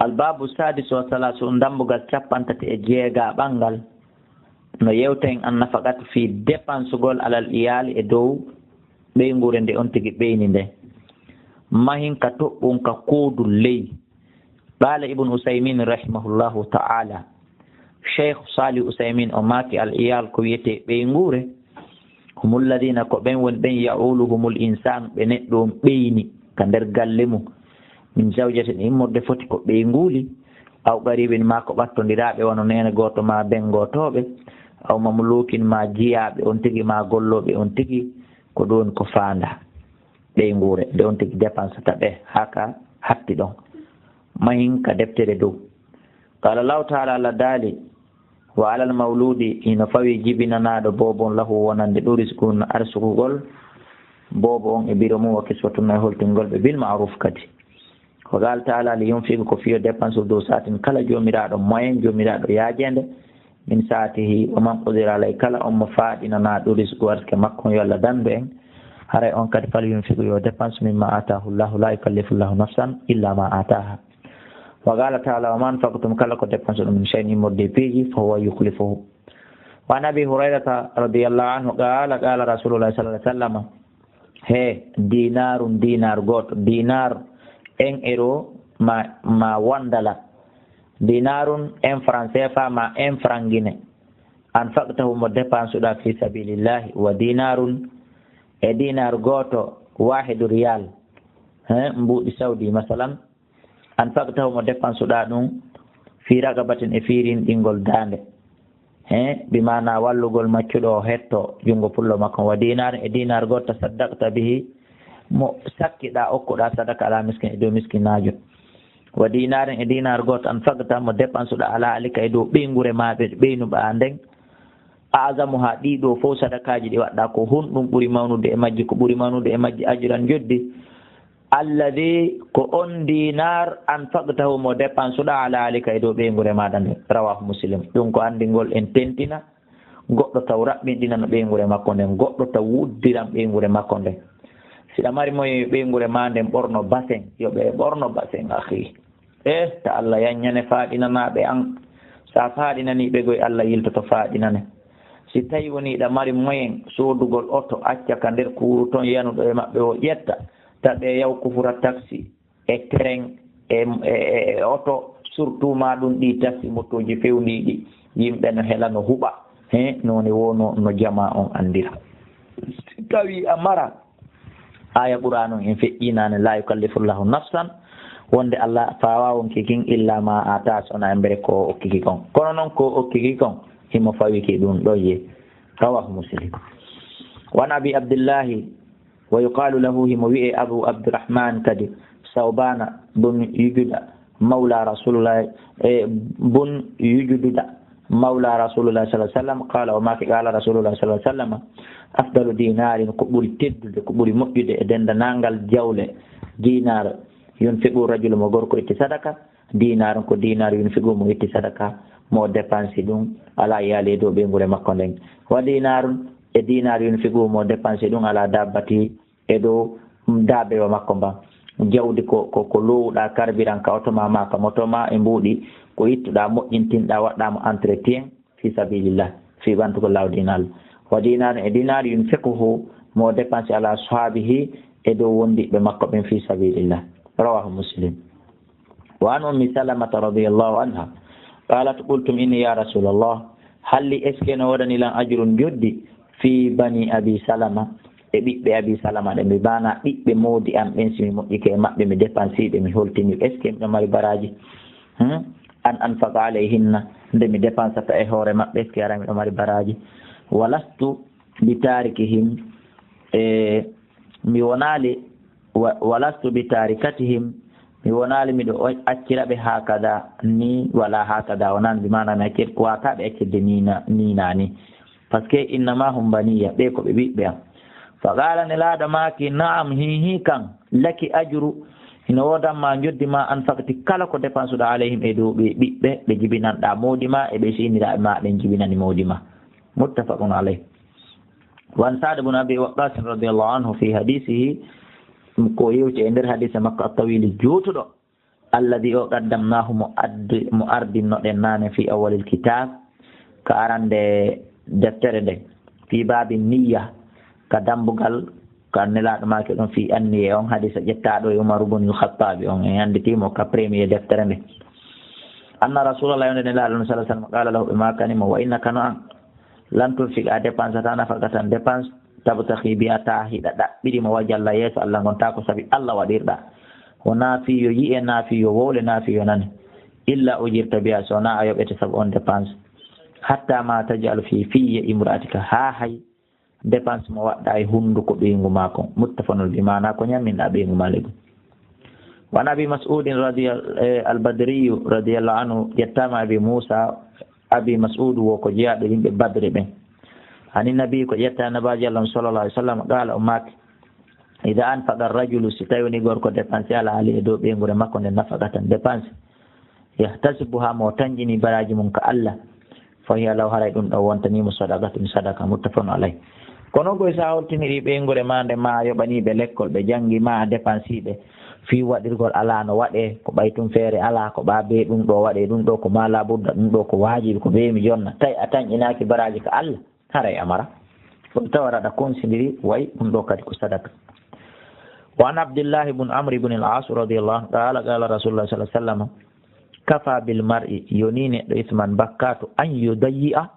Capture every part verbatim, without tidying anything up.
Albaabu sadis wa salasun, dambugal cappanɗe tati e jeegaɓal ngal, no yewta en an nafaqatu fii dépensugol alal iyaali e dow ɓeynguure nde on tigi ɓeyni nde. Mahin ka toɓɓun ka koodun ley. Qaala Ibn Usaymin rahimahullahu ta'ala, Cheikh Salih Usaymin o maaki, al iyal ko wiyetee ɓeynguure, humul ladina, ko ɓen woni ɓen, yauluhumul insan, ɓe neɗɗo on ɓeyni ka nder galle mum, min zawjatin, immorde foti ko ɓeynguuli, aw qaribin, maa ko ɓattondiraaɓe wano neene gooto maa ben gootooɓe, aw mamlukin, maa jiyaaɓe on tigi maa gollooɓe on tigi, ko ɗum ko faandaa. Ɓeynguure nde on tigi dépensata ɓe haa ka hatti ɗon. Mahin ka deftere dow. Qala Allahu ta'ala, Allah daali, wa alal mawludi, hino fawi jibinanaaɗo boobo on, lahu wonande ɗum, rizquhunna, arsukugol boobo on e biro mum, wa kiswatuhunna, e holtingol ɓe, bil ma'ruf kadi. Wa qala ta'ala, li yunfiq, ko fii yo dépense dow sa'atin, kala joomiraaɗo moyen, joomiraaɗo yaajeende, min sa'atihi, wa man qudira alayhi, kala on mo faaɗinanaa ɗum rizquhu, arsike makko on, yo Allah dandu en. Haray on kadi, fal yunfiq, yo dépense, mimma ataahu Allahu, la yukallifu Allahu nafsan illa ma ataaha. Wa qala ta'ala, wa ma anfaqtum, kala ko dépense ɗum, min shay'in, immorde piiji, fa huwa yukhlifuhu. Wa an Abi Hurayrata radiyallahu anhu qala, qala Rasulullah sallallahu alaihi wasallam, he, dinarun, dinar gooto, dinar en euro ma, ma wandala, dinarun en franc C F A ma en franc Guinée, anfaqtahu, mo dépense ɗa fi sabilillahi, wa dinarun, e dinar gooto, wahidu riyal, he, mbuuɗi Saudi masalan, anfaqtahu, mo dépense ɗa ɗum, fi raqabatin, e fiirinɗingol daande. He, bi maana wallugol maccuɗo o hetto junngo pullo makko. Wa dinarin, e dinar goto, tasaddaqta bihi, mo sakkiɗa, okkuɗa sadaka, ala miskin, e dow miskinaajo. Wa dinarin, e dinar goto, anfaqta, mo dépense ɗa, ala alika, e dow ɓeynguure ma ɓe ɓeynuɓa nden. A'zamuha, ɗiɗo fof sadakaaji ɗi waɗɗa, ko honɗum ɓuri mawnude e majji? Ko ɓuri mawnude e majji ajran, njoɓdi. Alladhi, ko on dinar, anfaqtahu, mo dépense ɗa, ala alika, e dow ɓeynguure maɗa nde. Rawahu Muslim. Ɗum ko anndingol en tentina, goɗɗo taw raɓɓinɗinano ɓeynguure makko nden, goɗɗo taw wuddiran ɓeynguure makko nden. Si ɗa mari moyen yo ɓeynguure ma nden ɓorno basen, yo ɓe ɓorno basen, akhi. E ta Allah yanñane faaɗinanaaɓe an. Sa faaɗinanii ɓe goy, Allah yiltoto faaɗinane. Si tawi woni hiɗa mari moyen soodugol oto, acca ka nder kuuru ton, yanuɗo e maɓɓe o ƴetta, ta ɓe yaw kufura taxi, e train, e, e, e, e oto, surtout ma ɗum ɗi taxi motooji fewndiiɗi, yimɓe no hela, no huɓa. He, noone wo no, no jama on anndira. Si tawi a mara, aya Qur'an on en feƴƴinaane, la yukallifullahu nafsan, wonde Allah faawa on kikin illa ma ata, sona e mbere ko o okki ki kon. Kono non ko o okki ki kon, himo fawi ki ɗum ɗo ye. Rawahu Muslim. Wa an Abi Abdillahi, wa yuqalu lahu, himo wi'e Abu Abdurrahman kadi, Sawbana bun Yujuda, mawla Rasulullah, e bun Yujududa, mawla Rasulullah sallallahu alaihi wasallam, qala, o maaki, qala Rasulullah sallallahu alaihi wasallam, afdalu dinarin, ko ɓuri teddude, ko ɓuri moƴƴude e dendanangal jawle, dinar, yunfiqu rajulu, mo gorko itti sadaka, dinar, ko dinar, yunfiqu, mo itti sadaka, mo dépense ɗum ala iyali, e dow ɓeynguure makko nden. Wa dinar, e dinar, yunfiqu, mo dépense ɗum ala dabbati, e dow daabewa makko mba. Jawdi ko, ko, ko lowuɗa carburant ka oto ma, ma ka moto ma, e mbuuɗi, ko ittuɗa, moƴƴintinɗa, waɗɗa mo entretien fi sabilillah, fi ɓantugol laawol diina Allah. Wa dinarin, e dinar, yunfiquhu, mo dépense ala ashabihi, e dow wondiɓɓe makko ɓen, fi sabilillah. Rawahu Muslim. Wa an Ummi Salamata radiyallahu anha, qalat, qultu, mi inni, ya Rasulallah, halli, est-ce que no woodani lan ajrun, njoɓdi, fi bani Abi Salama, e ɓiɓɓe Abi Salama ɓen, bi maana ɓiɓɓe moodi am ɓen, si mi moƴƴike e maɓɓe, mi dépense ɓe, mi holtini ɓe, est-ce que miɗo mari baraaji? Hmm? An anfaqa alayhinna, nde mi dépensata e hoore maɓɓe, est-ce que hara miɗo mari baraaji? Walastu bi tarikihim, e mi wonaali, wa-, walastu bi tarikatihim, mi wonaali miɗo o-, accira ɓe hakada ni, wala hakada, wonaali, bi maana mi accir-, wata ɓe accirde ni na, ni na ni. Parce que innama hum baniya, ɓe ko ɓe ɓiɓɓe am. Fa qala, Nelaaɗo maaki, na'am, hi, hi kan, laki ajru, hino woodan ma njoɓdi ma, anfaqti, kala ko dépense ɗa alayhim, e dow ɓe ɓiɓɓe, ɓe jibinanɗa moodi ma, e ɓe siniraaɓe ma, ɓen jibinani moodi ma. Muttafaqun alayh. Wa an Sa'd ibn Abi Waqqas radiyallahu anhu fi hadisihi, ko yewti e nder hadise makko at-tawili juutuɗo. Alladi o qaddamnahu mo addi, mo ardinnoɗen naane fi awwalil kitab, ka arande deftere nde, fi babi niyya, ka dambugal, ka nelaɗo maake ɗon fi anniye on hadisa ƴettaɗo e Umar ibn al-Khattabi on, en anditimo ka premier deftere nde. Anna Rasulallah, yonde nelaɗo on sallallahu alaihi wasallam, qala lahu, ɓe makani mo, wa innaka, no an, lan tunfiqa, a dépensata, nafaqatan, dépense, tabtahi biha, ta hiɗa ɗaɓɓiri mo wajha Allah, yeeso Allah ngon, ta ko sabi Allah waɗirɗa. Wona fi yo yi'e, na fi yo wowle, na fi yo nane. Illa ujirta biha, so na a yoɓete sabu on dépense. Hatta ma taj'alu fi fiyyi imra'atika, ha hay dépense mo waɗɗa e hunduko ɓeyngu ma kon. Muttafaqun, bi maana ko ñamminɗa ɓeyngu ma ley ɗum. Wa an Abi Mas'udin radiya-, eh, al-Badriyu radiyallahu anhu, ƴettama Abi Musa, Abi Mas'ud wo ko jeyaɗo yimɓe Badri ɓen. Ani Nabi, ko ƴetta Nabaji Allah on sallallahu alaihi wasallam, qala, o maaki, idha anfaqa ar-rajulu, si tawi woni gorko dépense ala ali e dow ɓeynguure makko nde, nafaqatan, dépense, yahtasibuha, mo tanƴini baraji mum ka Allah, fa hiya lahu, haray ɗum ɗo wontanimo sadaqatun, sadaqa, muttafaqun alayh. Kono koy sa holtiniri ɓeynguure ma nde, ma yoɓaniɓe lekkol, ɓe jangi, ma dépensiɓe, fi waɗirgol ala no waɗe, ko ɓay tun feere ala, ko ɓa be ɗum ɗo waɗe, ɗum ɗo ko ma labudda, ɗum ɗo ko wajibi, ko be mi jonna, tawi a tanƴinaki baraji ka Allah, haray a mara. Ɗum tawa aɗa konsindiri, way ɗum ɗo kadi ko sadaka. Wa an Abdillahi bun Amr ibn al-As radiyallahu anhu, qala, qala Rasulullah sallallahu alaihi wasallam, kafa bil mar'i, yoni neɗɗo, isman, bakkatu, an yudayyi'a,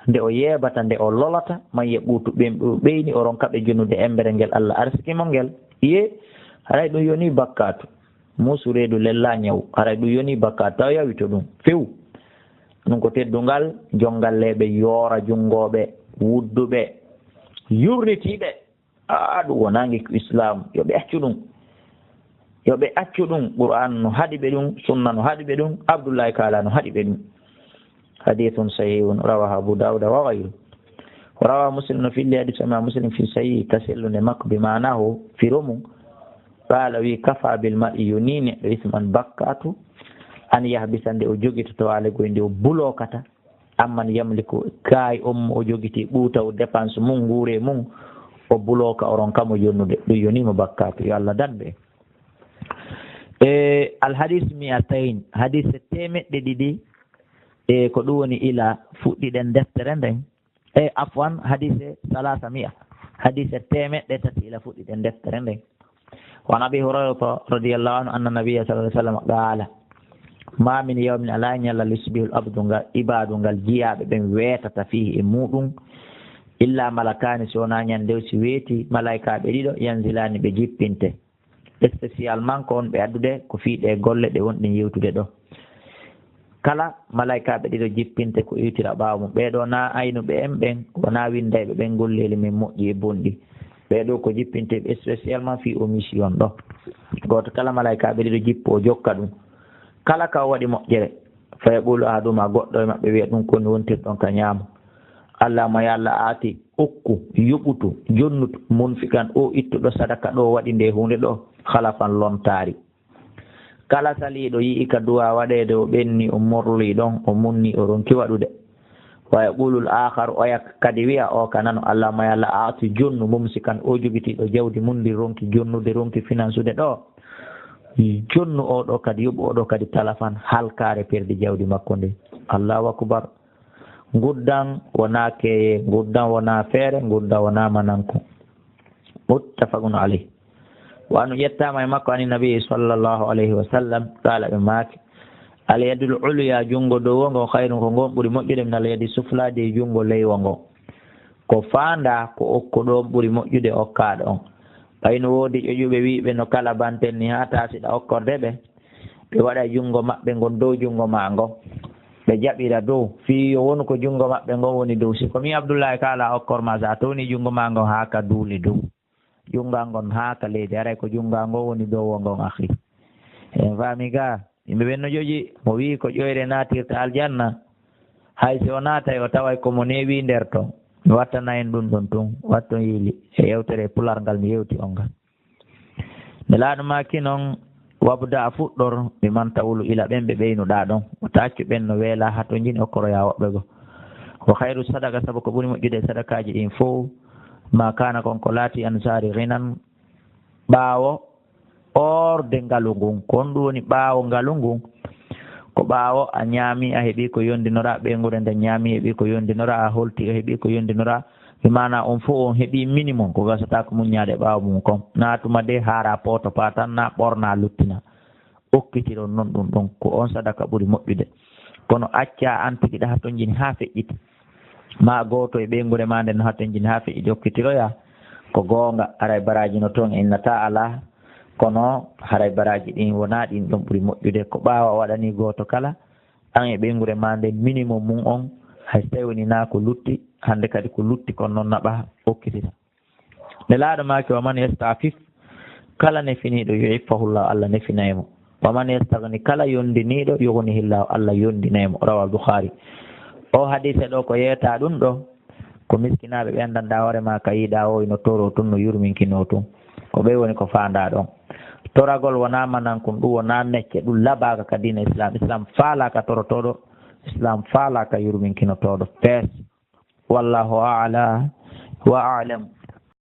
nde o yeebata, nde o lolata, man yaqutu, ɓen ɓe o ɓeyni, o ronka ɓe jonnude embere ngel Allah arsiki mo ngel. Iye, haray ɗum yoni bakkatu. Musu reedu lella ñaw, haray ɗum yoni bakkatu, taw yawito ɗum few. Ɗum ko teddungal, jongalleeɓe, yoora junngoɓe, wudduɓe, yurnitiiɓe. Aa, ɗum wonaa ngikku Islaam. Yo ɓe accu ɗum. Yo ɓe accu ɗum. Qur'aan no haɗi ɓe ɗum, sunna no haɗi ɓe ɗum, Abdullahi Kaala no haɗi ɓe ɗum. Hadiisun sahiihun, rawaahu Abu Daawuda wa gayruhu. Wa rawaahu Muslim, no filli hadiis Imaam Muslim fi sahiih, ka sellunde makko, bi maanaahu, firo mum. Qaala, wi, kafaa bil mar'i, yonii neɗɗo, isman, bakkaatu, an yahbisa, nde o jogitoto waale goy, nde o bulookata, amman yamliku, kaay on mo o jogitii ɓuutaw dépense mum, nguure mum, o bulooka, o ronka mo jonnude. Ɗum yonii mo bakkaatu. Yo Allah dan ɓe. E alhadis mi'atayn, hadise teemeɗɗe ɗiɗi, e ko ɗum woni ila fuɗɗiɗen deftere nden. E afwan, hadise salasa mi'a, hadise teemeɗɗe tati ila fuɗɗiɗen deftere nden. Wa an Abi Hurayrata radiyallahu anhu anna nabiyya sallallahu alaihi wasallam qala, ma min yawmin, alaa ñallal, yusbihul abdu, ngal ibaadu ngal, jiyaaɓe ɓen weetata, fiihi, e muuɗum, illa malakaani, si wonaa ñande o si weeti, malaykaaɓe ɗiɗo, yanzilaani, ɓe jippinte. Spécialement ko on ɓe addude ko fii ɗe golle ɗe wonɗen yewtude ɗo. Kala malaykaaɓe ɗiɗo jippinte ko iwtira ɓaawo mum. Ɓee ɗoo na aynuɓe en ɓen, wonaa winndayɓe ɓen golleeli men moƴƴi e bonɗi. Ɓee ɗoo ko jippinteeɓe spécialement fii o mission ɗo. Gooto kala malaykaaɓe ɗiɗo jippo, o jokka ɗum. Kala ka o waɗi moƴƴere, fa yaqulu ahaduhuma, goɗɗo e maɓɓe wiya ɗum ko wontirɗon ka ñaamo. Allahumma, ya Allah, aati, okku, yoɓutu, jonnutu, munfiqan, o ittuɗo sadaka ɗo, waɗi nde huunde ɗo, khalafan, lontaari. Kala saliiɗo yi'i ka du'a waɗeede, o ɓenni, o morli ɗon, o munni, o ronki waɗude. Wa yaqulul aakharu, oya kadi wi'a, o ka nano, Allahumma, ya Allah, aati, jonnu, mumsikan, o jogitiiɗo jawdi mun ndi ronki jonnude, ronki finansude ɗo, jonnu o ɗo kadi, yoɓu o ɗo kadi talafan, halkaare, perdi jawdi makko ndi. Allahu akbar. Nguddan wonaa keeye, nguddan wonaa feere, nguddan wonaa mananku. Muttafaqun alayh. Wa anu, ƴettaama e makko, ani nabi sallallahu alayhi wa sallam, qaala, ɓe maaki, al yadul ulya, junngo dowo ngon, khayrun, ko ngon ɓuri moƴƴude, min al yadi sufla, de junngo leywo ngon. Ko faandaa ko okkuɗo on ɓuri moƴƴude okkaaɗo on. Ɓay no woodi ƴoƴuɓe wi'ɓe no kala banten ni haa taasiɗa okkorde ɓe, ɓe waɗa junngo maɓɓe ngon dow junngo maa ngon. Ɓe jaɓira dow, fii yo wonu ko junngo maɓɓe ngon woni dow. Si ko mi Abdullahi Kaala okkor ma, sa towni junngo maa ngon haa ka duule dow, junngal ngon haa ka leydi, haray ko junngal ngon woni dow ngon, akhi. En faami ga? Yimɓe ɓen no ƴoƴi, mo wi'i ko ƴoyre naatirta aljanna, hay si o naatay, o taway ko mo neewi nder ton. Mi wattana en ɗum ɗon tun, watton yiili e yewtere Pular ngal mi yewti on ngal. Nelaaɗo maaki non, wabda, a fuɗɗor, bi man ta'ulu, ila ɓen ɓe ɓeynuɗaa ɗon. O taaccu ɓen no weelaa, haa to njini okkoroyaa woɓɓe goo. Wa khayru sadaqa, sabu ko ɓuri moƴƴude e sadakaaji ɗin fow, ma kaana, kon ko laati, an zahri ghinan, ɓaawo hors de ngalu ngun. Ko honɗum woni ɓaawo ngalu ngun? Ko ɓaawo a ñaami, a heɓi ko yondinora, ɓeynguure nden ñaami, heɓi ko yondinora, a holti, a heɓi ko yondinora. Bi maana on fof on heɓi minimum ko gasata ko muññaade ɓaawo mum kon. Na tuma de haara pooto paa tan, na ɓorna luttina. Okkitiron non ɗum ɗon, ko on sadaka ɓuri moƴƴude. Kono acca an tigi ɗa hatonjini haa feƴƴiti. Ma gooto e ɓeynguure ma nden no hatonjini haa feƴƴiti okkitiroya. Ko goonga, haray baraaji no toon e innata alaa. Kono haray baraaji ɗin wonaa ɗin ɗon ɓuri moƴƴude. Ko ɓaawo a waɗani gooto kala, an e ɓeynguure ma nden minimum mum on, hay so tawi woni naa ko lutti, hannde kadi ko lutti kon non naɓa okkitita. Nelaaɗo maaki, "Wa man yastafif, kala nefiniiɗo, yu'iffahullahu, Allah nefinay mo. Wa man yastagni, kala yondiniiɗo, yughnihillahu, Allah yondinay mo." Rawal Bukhari. O hadiise ɗo ko yeeta ɗum ɗo, ko miskinaaɓe ɓe anndanɗaa hoore maa ka yiɗaa o ino toro tun, no yurminkinoo tun. Ko ɓe woni ko faandaa ɗon. Toragol wonaa manankun, ɗum wonaa mecce, ɗum labaaka ka diina Islam. Islam faalaaka torotooɗo, Islam faalaaka yurminkinotooɗo. Fees. Wallahu a'la wa a'lam.